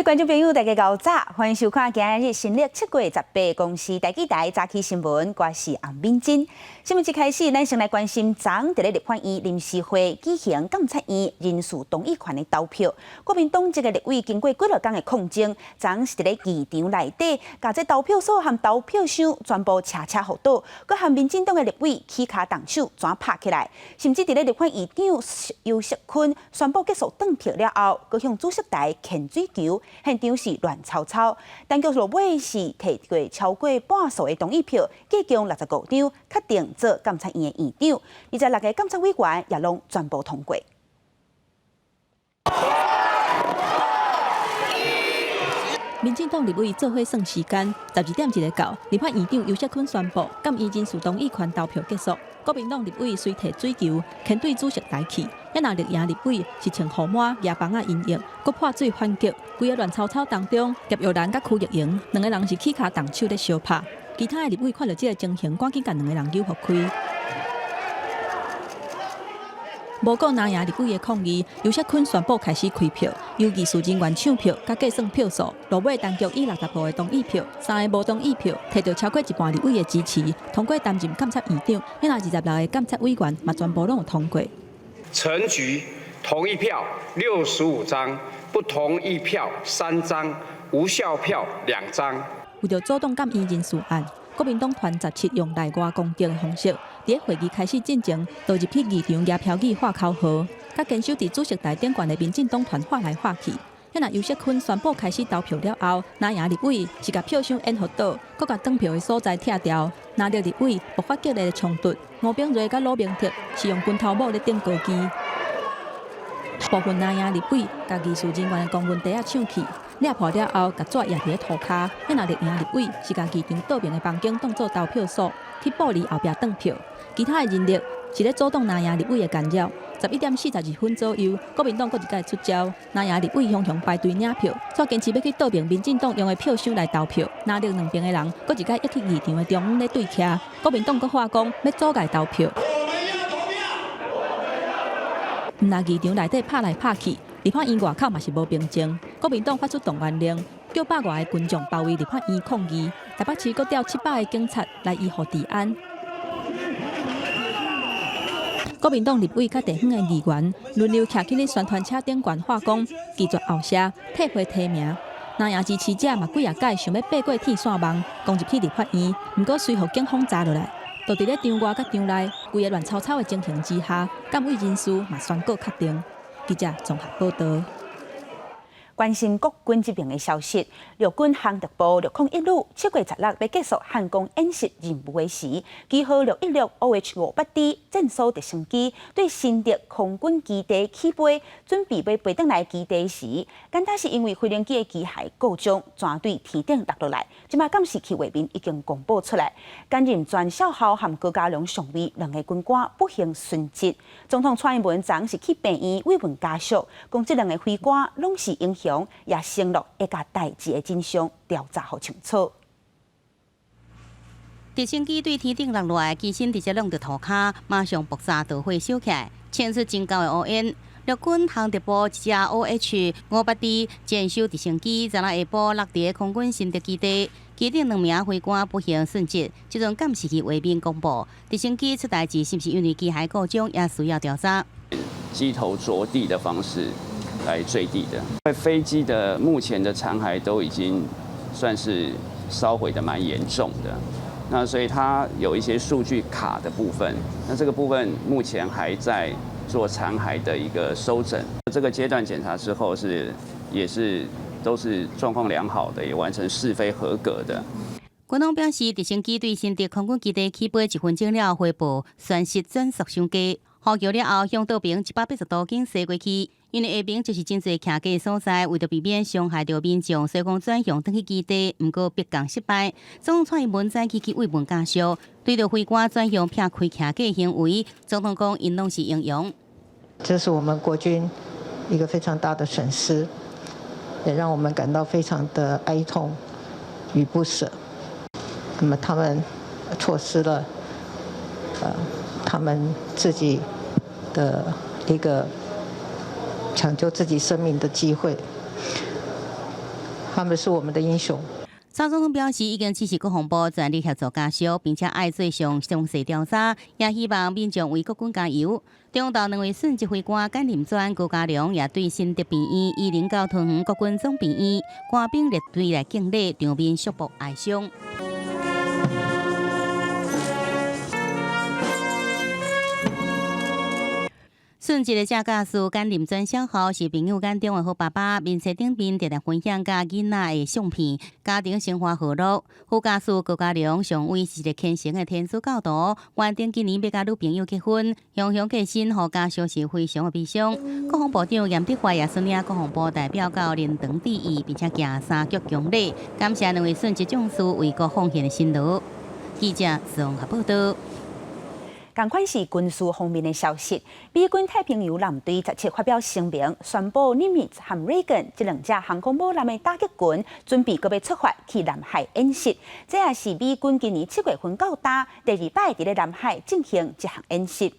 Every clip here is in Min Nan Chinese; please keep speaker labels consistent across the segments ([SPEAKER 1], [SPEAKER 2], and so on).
[SPEAKER 1] 觀眾朋友，大家𠢕早，歡迎收看今日新曆7月18公視台語台早起新聞，我是洪敏珍。新聞一開始，咱先來關心昨昏佇咧立法院臨時會舉行監察院人事同意權的投票。國民黨籍的立委經過幾落工的抗爭，昨昏是佇咧議場內底，共這投票所和投票箱全部斜斜予倒，閣和民進黨的立委起跤動手怎拍起來，甚至佇咧立法院長游錫堃宣布結束轉票了後，閣向主席台牽水球，現場是亂糟糟。但結落尾是提過超過半數的同意票，計共65張，確定做監察院的院長。26個監察委員也攏全部通過。
[SPEAKER 2] 民進黨立委做伙算時間，12點一个到，立法院長游錫堃宣布，監院人事同意權投票結束。國民黨立委隨提水球，牽對主席台去。啊若綠營立委是穿雨帽、舉枋仔迎應，閣潑水反擊。規個亂糟糟當中，葉玉蘭佮柯玉英兩个人是起跤動手咧相拍。其他的立委看著這个情形，趕緊共兩个人扭予開。無顧藍營立委的抗議，游錫堃宣布開始開票，由技術人員搶票，佮計算票數。落尾單局以65個同意票，3個無同意票，提著超過一半立委的支持，通過擔任監察院長。啊若26個監察委員嘛，全部攏有通過。
[SPEAKER 3] 陳菊同意票65張，不同意票3張，無效票2張。
[SPEAKER 2] 為著阻擋監院人事案，國民黨團17用內外攻擊的方式，佇咧會議開始進前，就入去議場舉標語喊口號，佮堅守佇主席台頂懸的民進黨團喊來喊去。啊若游錫堃宣布開始投票了後，藍營立委是共票箱掩予倒，閣共轉票的所在拆掉。藍綠立委爆發激烈的衝突，吳秉叡佮魯明哲是用拳頭帽咧頂高機。部分藍營立委共技術人員的公文袋仔搶去，掠破了後，共紙掖佇咧塗跤。啊若綠營立委是共議場倒爿的房間當做投票所，去玻璃後壁轉票。其他的人力是咧阻擋藍營立委的干擾。11點42分左右，國民黨閣一擺出招，藍營立委雄雄排隊領票，煞堅持欲去倒爿民進黨用的票箱來投票。藍綠兩邊的人閣一擺約去議場的中央咧對徛，國民黨閣喊講欲阻礙投票。毋但議場內底拍來拍去，立法院外口嘛是無平靜。國民黨發出動員令，叫百外个群眾包圍立法院抗議。台北市閣調700個警察來維護治安。國民黨立委佮地方的議員輪流徛起咧宣傳車頂懸喊講，拒絕後謝，退回提名。藍營支持者嘛幾若擺想欲爬過鐵線網，攻入去立法院，毋過隨予警方查落來。就佇咧場外佮場內，規个亂糟糟的情形之下，監委人事嘛宣告確定。記者綜合報導。
[SPEAKER 1] 關心國軍這邊的消息，陸軍航特部601旅7月16欲結束漢光演習任務的時，機號616 OH-58D 戰術直升機對新竹空軍基地起飛，準備欲飛轉來基地時，敢若是因為飛行機的機械故障，全對天頂落落來。這馬監視器畫面已經公布出來，擔任全少校和高嘉良上尉兩个軍官不幸殉職。總統蔡英文昨昏是去病院慰問家屬，講這兩个飛官攏是英雄，也承諾會共代誌的真相調查予清楚。
[SPEAKER 4] 直升機對天頂落落來，機身直接攏佇塗跤，馬上爆炸導火燒起來，牽出真高的烏煙。陸軍航特部一架 OH-58D 戰術直升機，昨下晡落佇空軍新竹基地，機頂兩名飛官不幸殉職。這陣監視器畫面公布，直升機出代誌是毋是因為機械故障，也需要調查。
[SPEAKER 5] 機頭着地的方式來墜地的，因為飛機的目前的殘骸都已經算是燒毀得蠻嚴重的，那所以它有一些數據卡的部分，那這個部分目前還在做殘骸的一個收整。這個階段檢查之後是也是都是狀況良好的，也完成試飛合格的。
[SPEAKER 4] 軍方表示，直升機對新竹空軍基地起飛一分鐘了後，回報損失轉速傷低。呼叫了後，向倒爿180度經駛過去，因為下爿就是真濟徛家所在，為著避免傷害著民眾，所以講轉向轉去基地，毋過迫降失敗。總統蔡英文早起去慰問家屬，對著飛官轉向劈開徛家行為，總統講𪜶攏是英雄。
[SPEAKER 6] 這是我們國軍一個非常大的損失，也讓我們感到非常的哀痛與不捨。那麼他們錯失了，他們自己的一個搶救自己生命的機會。他們是我們的英雄。
[SPEAKER 4] 蔡總統表示，已經指示國防部全力協助家屬，並且愛做上詳細調查，也希望民眾為國軍加油。中晝兩位遜指揮官簡林專、高嘉良也對新竹病院、宜林到桃園國軍總病院官兵列隊來敬禮，場面肅穆哀傷。遜職的正駕駛簡林專小豪是朋友眼中的好爸爸，面冊頂面常常分享佮囡仔的相片，家庭生活和樂。副駕駛高嘉良上尉是一個虔誠的天主教徒，原定今年欲佮女朋友結婚，雄雄過身，予家屬是非常的悲傷。國防部長嚴德發也率領國防部代表到靈堂致意，並且行三鞠躬禮，感謝兩位遜職將士為國奉獻的辛勞。記者綜合報道。
[SPEAKER 1] 仝款是軍事方面的消息，美軍太平洋艦隊17發表聲明，宣布尼米茲和雷根這兩隻航空母艦的打擊群準備閣欲出發去南海演習。這也是美軍今年7月份到今第二擺佇咧南海進行這項演習。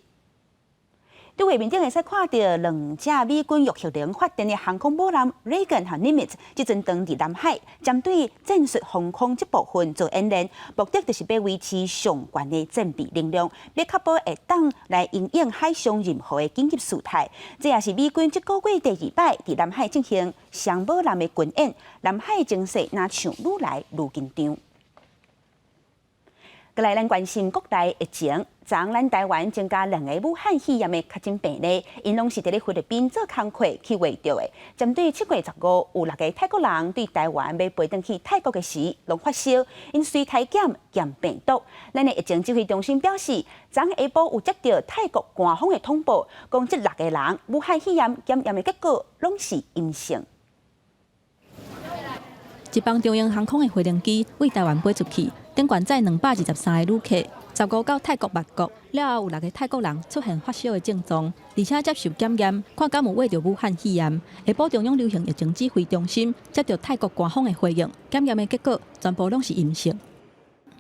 [SPEAKER 1] 佇畫面頂會使看著兩隻美軍用核能發電的航空母艦雷根和尼米茲，這陣當佇南海針對戰術防空這部分做演練，目的就是欲維持上懸的戰備能量，欲確保會當來因應海上任何的緊急事態。這也是美軍這個月第二擺佇南海進行雙母艦的軍演，南海情勢若像愈來愈緊張。閣來咱關心國內疫情，昨昏咱台灣增加兩個武漢肺炎的確診病例，𪜶攏是佇咧菲律賓做工課去穢著的。針對7月15有六个泰國人對台灣欲飛轉去泰國的時，攏發燒，𪜶隨體檢驗病毒。咱的疫情指揮中心表示，昨昏下晡有接著泰國官方的通報，講這六个人武漢肺炎檢驗的結果攏是陰性。
[SPEAKER 2] 一班長榮航空的飛行機對台灣飛出去，頂懸載223个旅客，15到泰國曼谷了後，有六个泰國人出現發燒的症狀，而且接受檢驗，看敢有穢著武漢肺炎。下晡中央流行疫情指揮中心接著泰國官方的回應，檢驗的結果全部攏是陰性。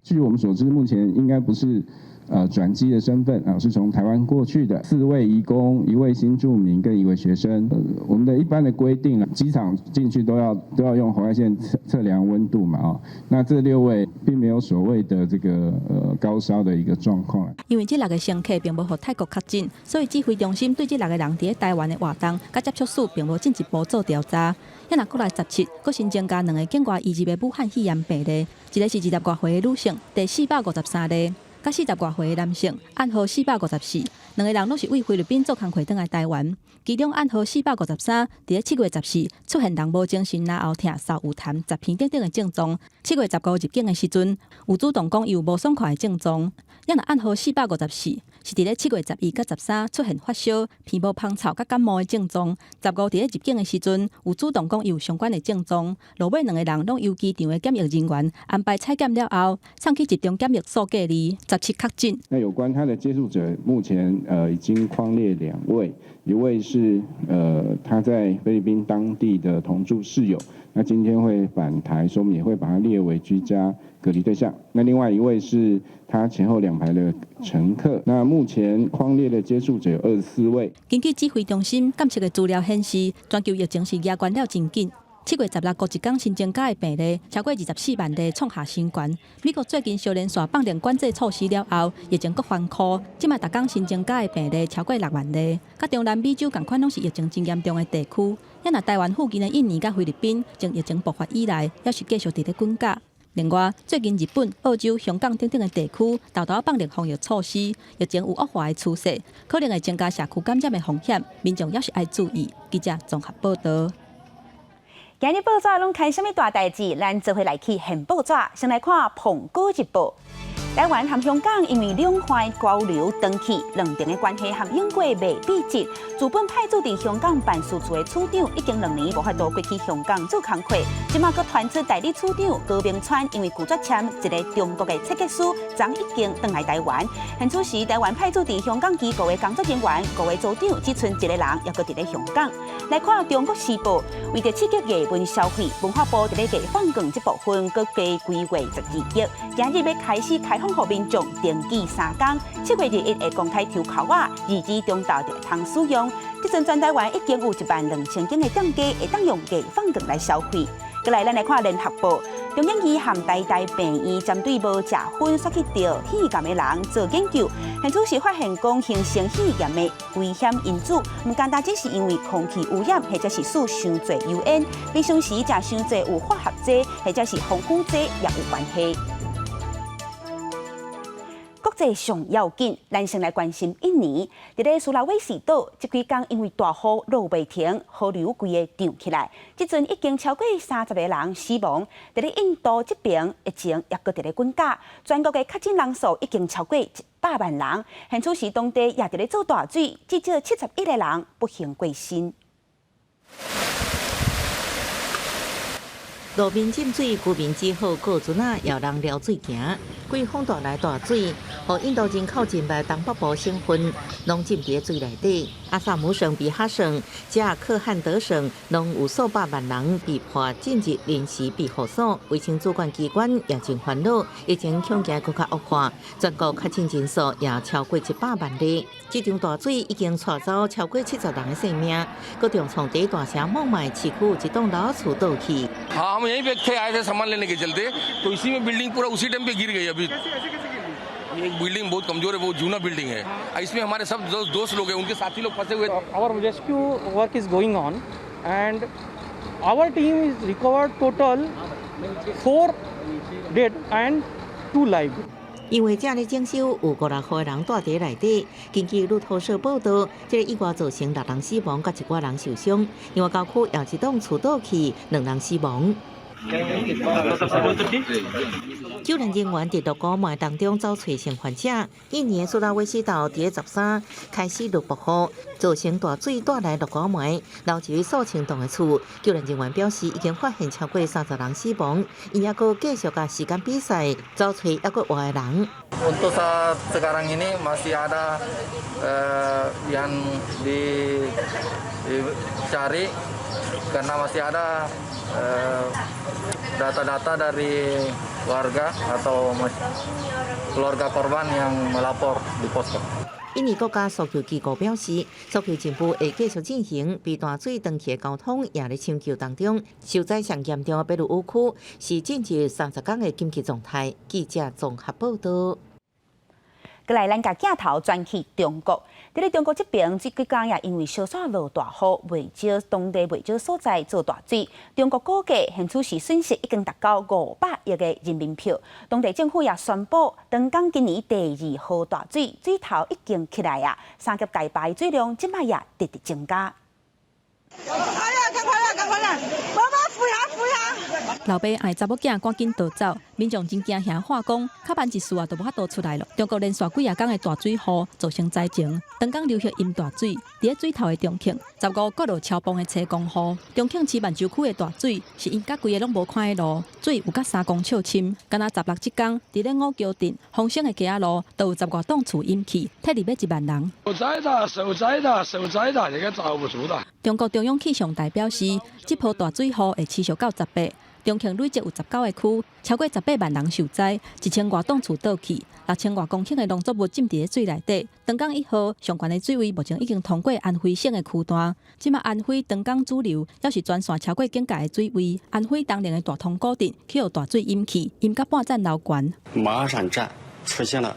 [SPEAKER 7] 據我們所知，目前應該不是轉機的身份啊，是從台灣過去的四位移工、一位新住民跟一位學生。我們的一般的規定啊，機場進去都要用紅外線測量溫度嘛，哦，那這六位並沒有所謂的這個高燒的一個狀況。
[SPEAKER 2] 因為這六个乘客並無予泰國確診，所以指揮中心對這六个人佇咧台灣的活動佮接觸史並無進一步做調查。遐若閣來17，閣新增加兩个境外移入的武漢肺炎病例，一个是20外歲的女性，第453例。佮40外歲的男性，案號454，兩个人攏是對菲律賓做工課轉來台灣。其中案號453，佇咧7月14出現人無精神、嚨喉疼、嗽有痰、雜鼻等等的症狀。7月15入境的時陣，有主動講伊有無爽快的症狀。遐若案號454，是佇咧7月11佮13出現發燒、鼻毛芳臭佮感冒的症狀。15佇咧入境的時陣，有主動講伊有相關的症狀。落尾兩个人攏由機場的檢疫人員安排採檢了後，送去集中檢疫所隔離。17確診。
[SPEAKER 7] 那有關他的接觸者，目前已經匡列兩位，一位是他在菲律賓當地的同住室友，那今天會返台，所以我們也會把他列為居家隔離對象。那另外一位是他前後兩排的乘客。那目前匡列的接觸者有24位。
[SPEAKER 2] 根據指揮中心監測的資料顯示，全球疫情是壓關了真緊。7月16閣一工新增加的病例超過24萬例，創下新高。美國最近小連續放寬管制措施了後，疫情閣翻箍，這擺逐工新增加的病例超過6萬例。佮中南美洲仝款攏是疫情真嚴重的地區。遐若台灣附近的印尼佮菲律賓，從疫情爆發以來，猶是繼續佇咧滾價。另外，最近日本、澳洲、香港等等的地區，沓沓放寬防疫措施，疫情有惡化的趨勢，可能會增加社區感染的風險，民眾猶是愛注意。記者綜合報導。
[SPEAKER 1] 今日報紙攏開啥物大代誌？咱做伙來去現報紙，先來看《蘋果日報》。台灣和香港因為兩岸交流斷去，兩邊的關係和永過袂變質。自本派駐佇香港辦事處的處長已經2年無法度過去香港做工課，這馬閣傳出代理處長高明川因為拒絕簽一个中國的切結書，昨已經轉來台灣。現此時，台灣派駐佇香港機構的工作人員，五个組長只賰一个人，猶閣佇咧香港。來看《中國時報》，為著刺激藝文消費，文化部佇咧藝放券這部分閣加規劃12億，今日欲開始開放予民眾登記3工，7月21會公開抽籤仔，22中晝就會通使用。這陣全台灣已經有1萬2千間的店家會當用藝放券來消費。過來，咱來看聯合報，中央醫和台大病院針對無食薰煞去著肺癌的人做研究，現此時發現講形成肺癌的危險因子，毋單單只是因為空氣污染，或者是吸傷濟油煙，平常時食傷濟有化學劑，或者是防腐劑也有關係。國際上要緊，咱先來關心印尼。佇咧蘇拉威西島，這幾工因為大雨落袂停，河流規个漲起來，這陣已經超過30個人死亡。佇咧印度這邊，疫情也閣佇咧滾加，全國的確診人數已經超過100萬人。現此時當地也佇咧做大水，至少71個人不幸過身。
[SPEAKER 8] 路面浸水，居民只好靠船仔搖人撩水行。季風帶來大水，予印度人口真濟東北部省份攏浸佇水內底。阿薩姆省、比哈省、加爾克漢德省攏有數百萬人被迫進入臨時庇護所。衛生主管機關也真煩惱，疫情恐驚閣較惡化，全國確診人數也超過100萬例。這場大水已經帶走超過70人的性命，閣重創佇大城孟買市區有一棟老厝倒去。
[SPEAKER 9] यहीं पे थे, आए थे सामान लेने के चलते, तो इसी में बिल्डिंग पूरा उसी टाइम पे गिर गई। अभी ये बिल्डिंग बहुत कमजोर है, बहुत जूना बिल्डिंग है। इसमें हमारे सब दोस्त लोग हैं, उनके साथी लोग फंसे हुए।
[SPEAKER 10] Our rescue work is going on and our team is recovered total 4 dead and 2 live.
[SPEAKER 8] 因為這咧整修，有五六戶人蹛佇內底。根據路透社報道，這個意外造成六人死亡，佮一寡人受傷。另外，郊區也一棟厝倒去，兩人死亡。救援人員佇落雨霾當中走揣生還者。印尼蘇拉威西島佇13開始落暴雨，造成大水帶來落雨霾，流入數千棟的厝。救援人員表示，已經發現超過30人死亡，𪜶猶閣繼續共時間比賽，走揣猶閣活的人。
[SPEAKER 11] Untuk saat sekarang ini masih ada yang dicari karena masih ada data-data dari warga atau keluarga korban yang melapor di posko.
[SPEAKER 8] 印尼國家搜救機構表示，搜救任務會繼續進行，被大水斷去的交通也咧搶救當中。受災上嚴重的北魯烏區是進入30工的緊急狀態。記者綜合報道。
[SPEAKER 1] 過來，咱共鏡頭轉去中國。佇咧中國這邊，這幾工也因為相紲落大雨，袂少當地袂少所在做大水。中國估計，現此時損失已經達到500億个人民幣。當地政府也宣布，長江今年第二號大水，水頭已經起來啊，三峽大壩水量這擺也直直增加。
[SPEAKER 12] 哎呀，趕快啦，趕快啦！媽媽扶下，扶下！
[SPEAKER 2] 老爸愛查某囝趕緊逃走，民眾真驚嚇喊講，較慢一絲啊，就無法度出來了。中國連續幾仔工的大水雨造成災情，長江流域淹大水，佇咧水頭的重慶，15閣落超磅的車公雨。重慶市萬州區的大水是淹甲規个攏無看的路，水有甲3公尺深。敢若16這工，佇咧五橋鎮豐盛的街仔路，都有十外棟厝淹去，撤離欲1萬人。
[SPEAKER 13] 受災的，受災的，受災的，這個遭不住的。
[SPEAKER 2] 中國中央氣象台表示，這波大水雨會持續到18。重慶累計有19個區，超過18萬人受災，1000外棟厝倒去，6000外公頃的農作物浸佇咧水內底。長江一號上懸的水位目前已經通過安徽省的區段，這馬安徽長江主流猶是全線超過警戒的水位。安徽東寧的大通古鎮去予大水淹去，淹甲半層樓懸。
[SPEAKER 14] 馬鞍山站出現了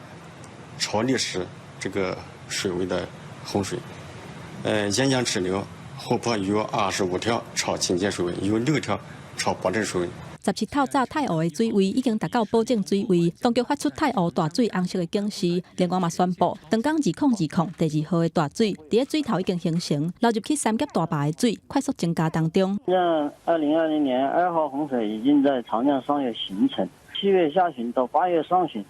[SPEAKER 14] 超歷史這個水位的洪水，沿江支流湖泊有25條超警戒水位，有6條超保證水位。
[SPEAKER 2] 17透早太湖的水位已經達到保證水位，當局發出太湖大水紅色的警示。另外嘛宣布，長江2020第二號的大水，佇咧水頭已經形成，流入去三峽大壩的水快速增加當中。
[SPEAKER 15] 像2020年2號洪水已經在長江上游形成，7月下旬到8月上旬，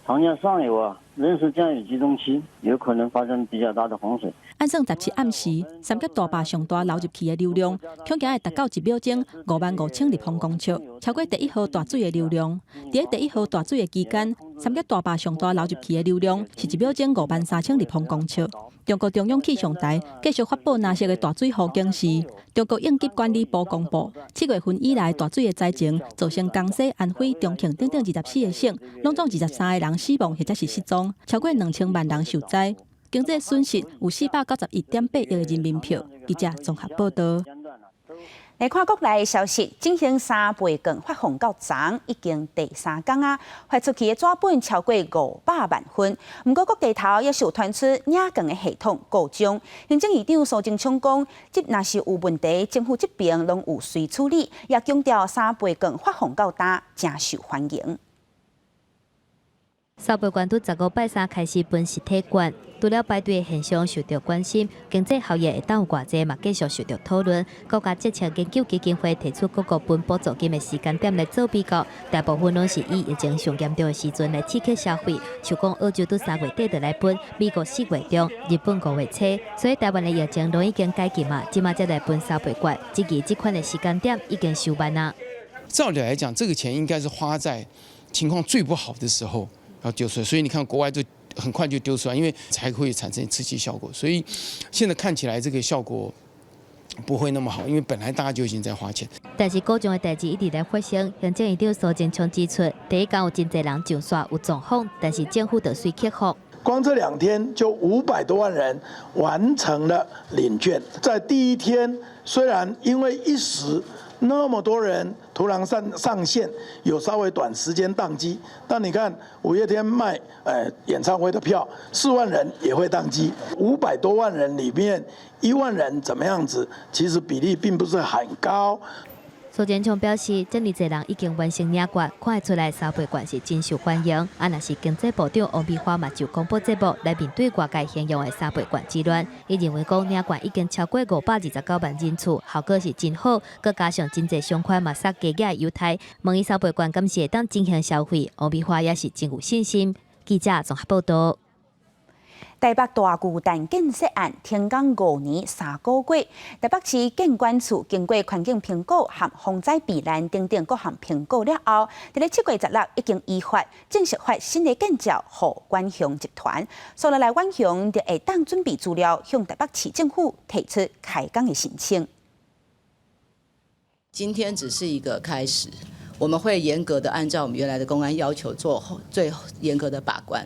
[SPEAKER 15] 長江上游啊仍是降雨集中期，有可能發生比較大的洪水。
[SPEAKER 2] 按算17暗時，三峽大壩上大流入去的流量，恐驚會達到1秒鐘5萬5千立方公尺，超過第一號大水的流量。佇咧第一號大水的期間，三峽大壩上大流入去的流量是1秒鐘5萬3千立方公尺。中國中央氣象台繼續發布藍色的大水雨警示。中國應急管理部公布，7月份以來大水的災情，造成江西、安徽、重慶等等24個省，攏總23個人死亡或者是失蹤，超過2000萬人受災。經濟損失有491.8億人民幣。記者綜合報道。
[SPEAKER 1] 來看國內消息，進行三倍券發放到昨已經第三工啊，發出去的紙本超過500萬份。毋過各地頭也是有傳出領券的系統故障。行政院長蘇貞昌講，這若是有問題，政府這邊攏有隨處理，也強調三倍券發放到今誠受歡迎。
[SPEAKER 16] 三倍券佇15拜三開始分實體券，除了排隊的現象受到關心，經濟效益會當有偌濟嘛，繼續受到討論。國家政策研究基金會提出各國分補助金的時間點來做比較，大部分攏是以疫情上嚴重的時陣來刺激消費。像講澳洲佇3月底就來分，美國4月中，日本5月初，所以台灣的疫情攏已經解禁嘛，這馬才來分三倍券，這個這款的時間點已經收慢啊。
[SPEAKER 17] 照理來講，這個錢應該是花在情況最不好的時候。要丟出來，所以你看國外就很快就丟出來，因為才會產生刺激效果。所以現在看起來這個效果不會那麼好，因為本來大家就已經在花錢。
[SPEAKER 16] 但是故障的代誌一直咧發生，行政院長蘇貞昌指出，第一工有真濟人上線有狀況，但是政府就隨克服。
[SPEAKER 18] 光這兩天就500多萬人完成了領券，在第一天雖然因為一時那麼多人突然上線，有稍微短時間宕機，但你看五月天賣演唱會的票，4萬人也會宕機，500多萬人裡面1萬人怎麼樣子，其實比例並不是很高。
[SPEAKER 16] 蘇貞昌表示，這爾濟人已經完成領券，看會出來三倍券是真受歡迎。啊，若是經濟部長王美花嘛就廣播節目來面對外界形容的三倍券之亂，伊認為講領券已經超過529萬人次，效果是真好。閣加上真濟商圈嘛殺加額優待，問伊三倍券敢是會當進行消費，王美花也是真有信心。記者綜合報道。
[SPEAKER 1] 台北大巨蛋建設案停工5年3個月，台北市建管處經過環境評估和防災避難等等各項評估了後，佇咧7月16已經依法正式發新的建照予遠雄集團，所以來遠雄就會當準備資料向台北市政府提出開工的申請。
[SPEAKER 19] 今天只是一個開始。我們會嚴格的按照我們原來的工安要求做最嚴格的把關，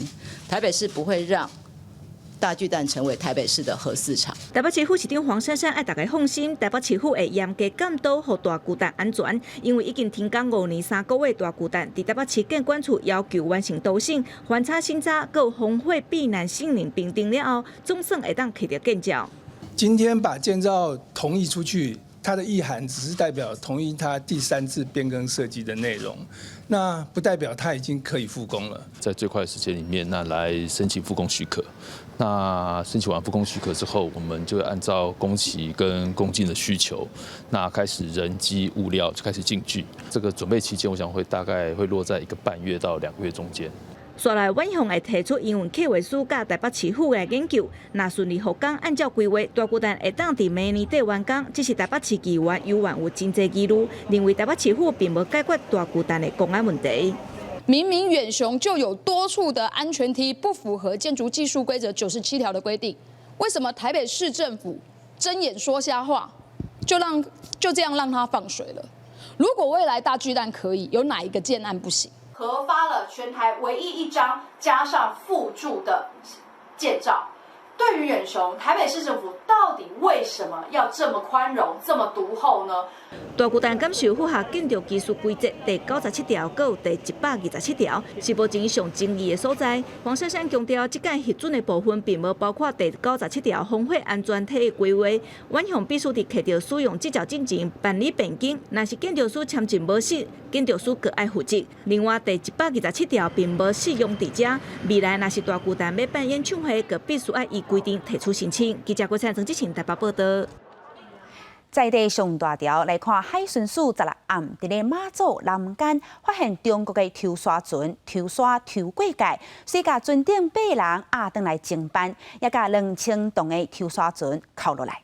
[SPEAKER 19] 台北市不會讓大巨蛋成為台北市的核四廠。
[SPEAKER 20] 台北市副市長黃珊珊愛大家放心，台北市府會嚴格監督，予大巨蛋安全。因為已經停工5年3個月，大巨蛋佇台北市建管處要求完成圖審、環差審查、閣有防火避難性能評定了後，總算會當摕著建照。
[SPEAKER 21] 今天把建照同意出去，它的意涵只是代表同意它第三次變更設計的內容，那不代表它已經可以復工了。
[SPEAKER 22] 在最快的時間裡面，那來申請復工許可。那申請完復工許可之後，我們就會按照工期跟工進的需求，那開始人機物料就開始進駐。這個準備期間，我想會大概會落在1個半月到2個月中間。
[SPEAKER 20] 紲來遠雄會提出營運計劃書，佮台北市府來研究，若順利復工，按照規劃，大巨蛋會當佇明年底完工。只是台北市議員猶原有真濟疑慮，認為台北市府並無解決大巨蛋的工安問題。
[SPEAKER 23] 明明遠雄就有多處的安全梯不符合建築技術規則97條的規定，為什麼台北市政府睜眼說瞎話，就這樣讓它放水了？如果未來大巨蛋可以，有哪一個建案不行？
[SPEAKER 24] 核發了全台唯一一張加上附註的建照。對於遠雄，台北市政府到底為什麼要這麼寬容、這麼獨厚呢？
[SPEAKER 20] 大巨蛋敢是符合建築技術規則第97條，閣有第127條，是目前上爭議的所在。黃珊珊強調，這屆核准的部分並無包括第97條防火安全梯的規劃。遠雄必須佇摕著使用執照進前辦理變更，若是建築師簽證無實，建築師閣愛負責。另外，第127條並無適用佇遮，未來若是大巨蛋欲辦演唱會，閣必須愛依規定提出申請。記者郭燦曾志晴台北報道。
[SPEAKER 1] 在地上大條來看，海巡署16暗佇咧馬祖南竿發現中國的抽沙船抽沙抽過界，遂共船頂八人押轉來偵辦，也共2000噸的抽沙船扣落來。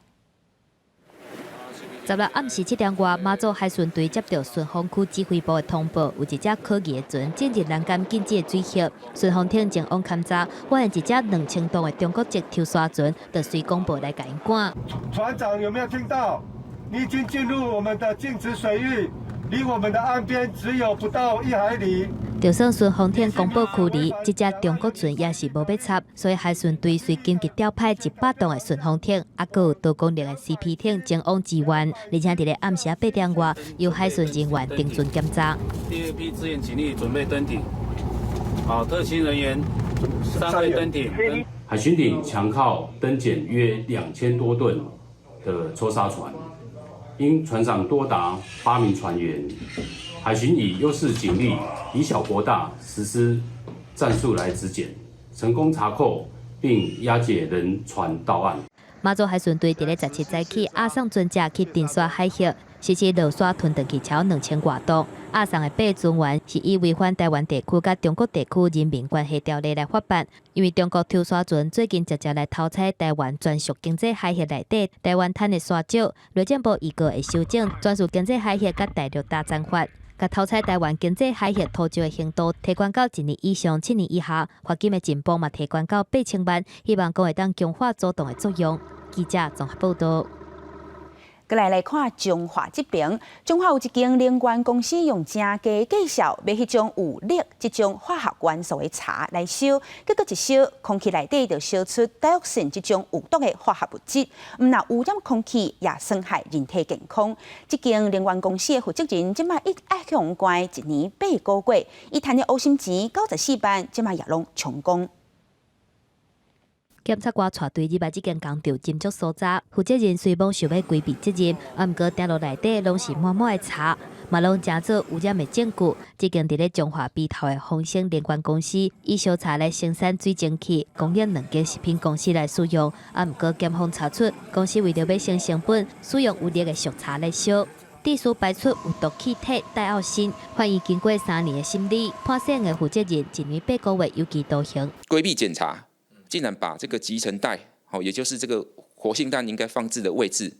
[SPEAKER 16] 16暗時7點外，馬祖海巡隊接到順風區指揮部的通報，有一隻可疑的船進入南竿禁止的水域。巡防艇前往勘查，發現一隻2000噸的中國籍抽沙船，就隨廣播來共𪜶趕。
[SPEAKER 25] 船長有沒有聽到？你已經進入我們的禁止水域，離我們的岸邊只有不到1海里。
[SPEAKER 16] 就算順風艇公布驅離，這隻中國船也是無欲插，所以海巡隊隨緊急調派100噸的順風艇，猶閣有多功能的 CP 艇前往支援，而且佇咧暗時8點外，由海巡人員登船檢查。
[SPEAKER 3] 第二批支援警力準備登艇，好，特勤人員三位登艇。
[SPEAKER 4] 海巡艇強靠登檢約2000多噸的抽沙船，因船上多達8名船員。海巡以優勢警力，以小博大，實施戰術來執檢，成功查扣並押解人船到岸。
[SPEAKER 16] 馬祖海巡隊佇咧17早起押送船隻去滇沙海域，實施落沙吞轉去超2000外噸。押送的8船員是以違反臺灣地區佮中國地區人民關係條例來法辦，因為中國抽沙船最近常常來偷採臺灣專屬經濟海域內底臺灣產的沙石，內政部預告會修正專屬經濟海域佮大陸大戰法。共偷採臺灣經濟海域塗石的刑度提懸到1年以上7年以下，罰金的上限嘛提懸到8000萬，希望講會當強化阻擋的作用。記者綜合報道。
[SPEAKER 1] 閣來來看彰化這爿，彰化有一間能源公司用誠低價數買彼種有氯這種化學元素的柴來燒，結果一燒，空氣內底就燒出 dioxin 這種有毒的化學物質，毋但污染空氣，也損害人體健康。這間能源公司的負責人這擺已予人關1年8個月，伊趁的烏心錢94萬，這擺也攏充公。
[SPEAKER 16] 檢察官帶隊入來這間工廠斟酌搜查，負責人雖罔想欲規避責任，啊，毋過碇爐內底攏是滿滿的柴，嘛攏成做污染的證據。這間佇咧彰化埤頭的豐盛能源公司，以燒柴來生產水蒸氣，供應兩間食品公司來使用。啊，毋過檢方查出，公司為著欲省成本，使用有氯的熟柴來燒，致使排出有毒氣體戴奧辛。法院經過3年的審理，判涉案的負責人1年8個月有期徒刑。
[SPEAKER 5] 規避檢查。竟然把這個集塵袋，好，也就是這個活性炭應該放置的位置，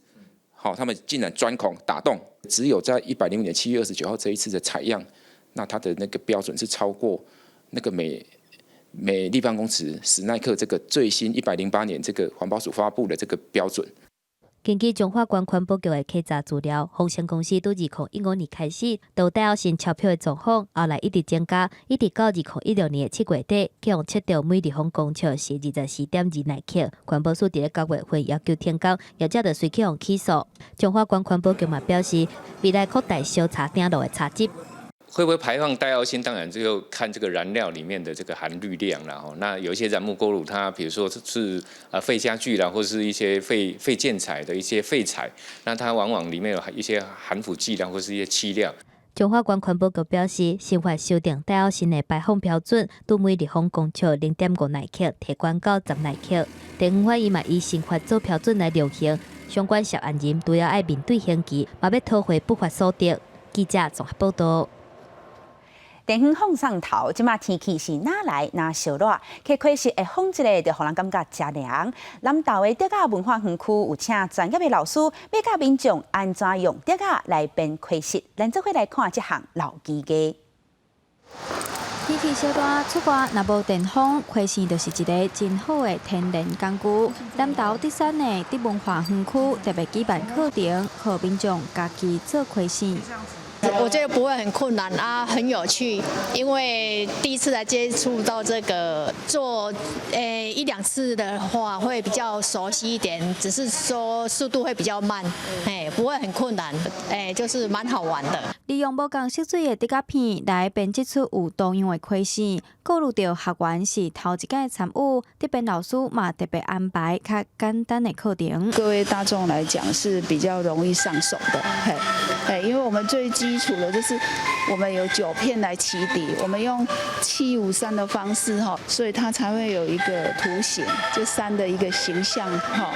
[SPEAKER 5] 好，他們竟然鑽孔打洞。只有在105年7月29號這一次的採樣，那它的那個標準是超過那個每立方公尺10奈克這個最新108年這個環保署發布的這個標準。
[SPEAKER 16] 根據彰化縣環保局的稽查資料，豐盛公司對2015年開始，就戴奧辛超標的狀況，後來一直增加，一直到2016年的7月底，去予測著每立方公尺是24.2奈克。環保署佇咧9月份要求停工，業者就隨去予起訴。彰化縣環保局嘛表示，未來擴大燒柴鼎爐的柴質。
[SPEAKER 6] 會不會排放戴奧辛？當然就看這個燃料裡面的這個含氯量啦。吼，那有一些燃木鍋爐，它比如說是啊廢家具啦，或是一些廢建材的一些廢材，那它往往裡面有一些含氟劑量或是一些漆料。
[SPEAKER 16] 彰化縣環保局表示，新法修訂戴奧辛的排放標準，對每立方公尺0.5奈克提懸到10奈克。地方法院嘛依新法做標準來量刑，相關涉案人除了愛面對刑期，嘛欲討回不法所得。記者綜合報道。
[SPEAKER 1] 電風放送頭，這馬天氣是若來若燒熱，溪溪是會風一个，就予人感覺誠涼。南投的竹仔文化園區有請專業的老師，欲教民眾按怎用竹仔來編溪璽。咱做伙來看這項老技藝。
[SPEAKER 7] 天氣燒熱，出外若無電風，溪璽就是一个真好的天然工具。南投竹山的竹文化園區特別舉辦課程，予民眾家己做溪璽。
[SPEAKER 26] 我覺得不會很困難啊，很有趣，因為第一次來接觸到這個做，一兩次的話會比較熟悉一點，只是說速度會比較慢，不會很困難，就是蠻好玩的。
[SPEAKER 7] 利用無仝色水的竹仔片來編織出有圖樣的溪璽，顧慮著學員是頭一擺參與，竹編老師嘛特別安排較簡單的課程。
[SPEAKER 27] 各位大眾來講是比較容易上手的，嘿，因為我們最基礎的就是我們有9片來起底，我們用753的方式哈，所以它才會有一個圖形，就山的一個形象哈。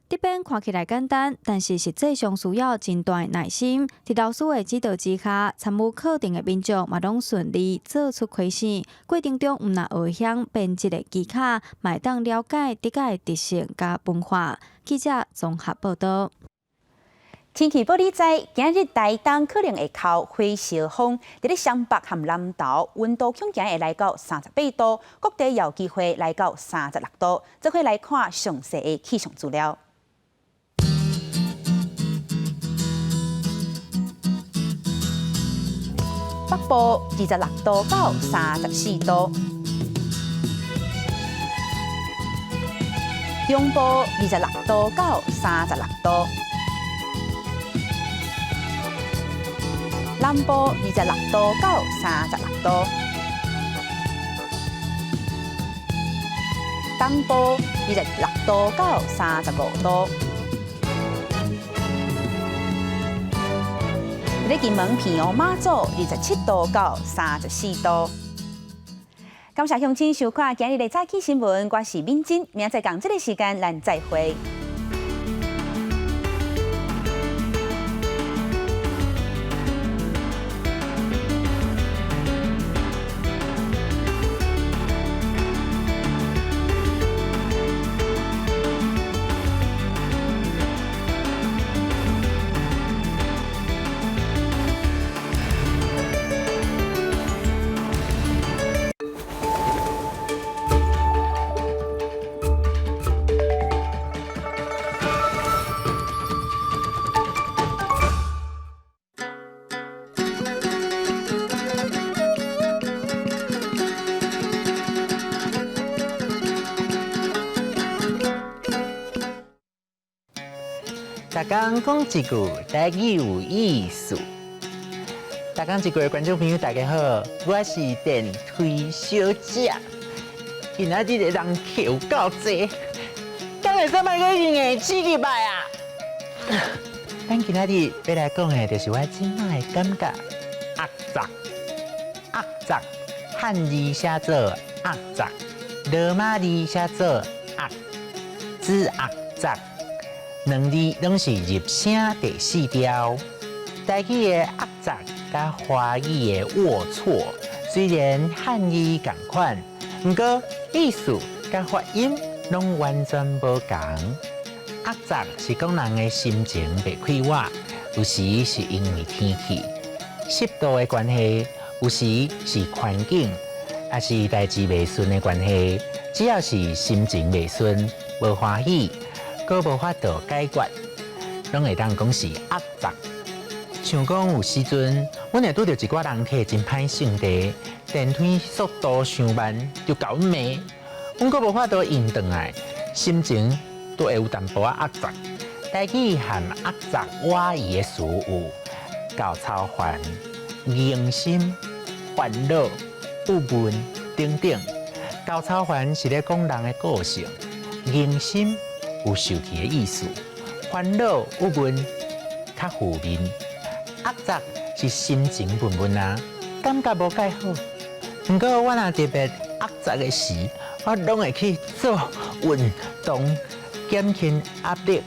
[SPEAKER 7] 竹編看起來簡單，但是實際上需要真大的耐心。佇老師的指導之下，參與課程的民眾嘛攏順利做出溪璽。過程中，毋但學曉編織的技巧，嘛會當了解竹仔的特性佮文化。記者綜合報道。
[SPEAKER 1] 天氣報你知，今日台東可能會哭火燒風，佇咧雙北和南投，溫度恐驚會來到38度，各地有機會來到36度。做伙來看詳細的氣象資料。北部26度到34度，中部26度到36度，南部26度到36度，東部26度到35度。佇金門、澎湖、馬祖27度到34度。感謝鄉親收看今日的早起新聞，我是敏珍，明仔載仝這个時間，咱再會。
[SPEAKER 8] 逐工講一句台語有意思。逐工一句的觀眾朋友，大家好，我是電梯小姐。今仔日的人客有夠濟，敢會使莫閣硬擠入來啊？咱今仔日欲來講的，就是我這擺的感覺。壓雜，壓雜，漢字寫做壓雜，羅馬字寫做壓，子壓雜。兩字攏是入聲第四調。台語的壓雜佮華語的齷齪，雖然漢字仝款，毋過意思佮發音攏完全無仝。壓雜是講人的心情袂快活，有時是因為天氣、濕度的關係，有時是環境，抑是代誌袂順的關係。只要是心情袂順、無歡喜，閣無法度解決，攏會當講是壓雜。像講有時陣，阮會拄著一寡人客真歹性地，電梯速度傷慢，就共阮罵，阮閣無法度應轉來，心情都會有淡薄仔壓雜。台語含壓雜倚意的詞有厚操煩、凝心、煩惱、鬱悶等等。厚操煩是咧講人的個性，凝心有受氣的意思，煩惱、鬱悶較負面。壓雜是心情悶悶啊，感覺無蓋好。毋過我若特別壓雜的時，我攏會去做運動，減輕壓力。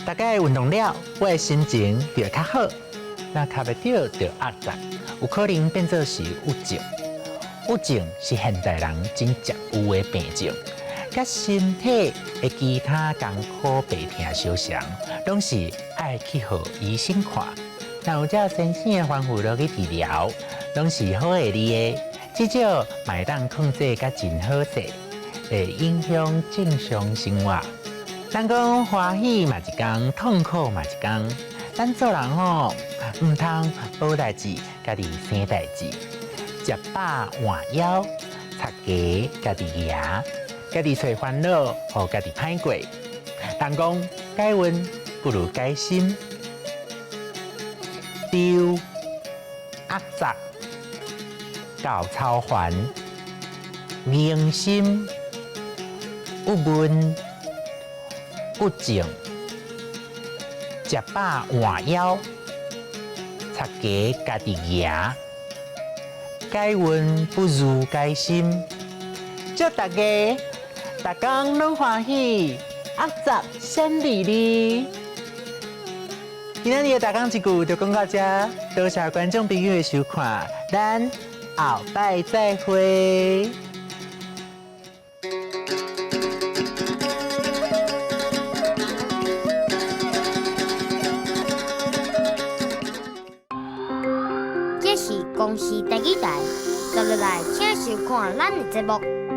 [SPEAKER 8] 逐擺運動了，我的心情就會較好。若較袂著就壓雜，有可能變做是鬱症。鬱症是現代人真常有的病症，佮身體的其他艱苦病痛相像，攏是愛去予醫生看。若有照先生的吩咐落去治療，攏是好會利的，至少嘛會當控制甲真好勢，袂影響正常生活。人講歡喜嘛一工，痛苦嘛一工。咱做人吼，毋通無代誌，家己生代誌，食飽換枵，插鞋家己蜈，家己揣煩惱，予家己歹過。人講解運不如解心。丟壓雜、厚操煩、凝心、鬱悶、鬱症、食飽換枵、插鞋家己蜈，解運不如解心。祝大家逐工攏歡喜，壓雜閃利利。今仔日的逐工一句就講到這，多謝觀眾朋友的收看，咱後擺再會。
[SPEAKER 9] 這是公視第二台，接落來請收看咱的節目。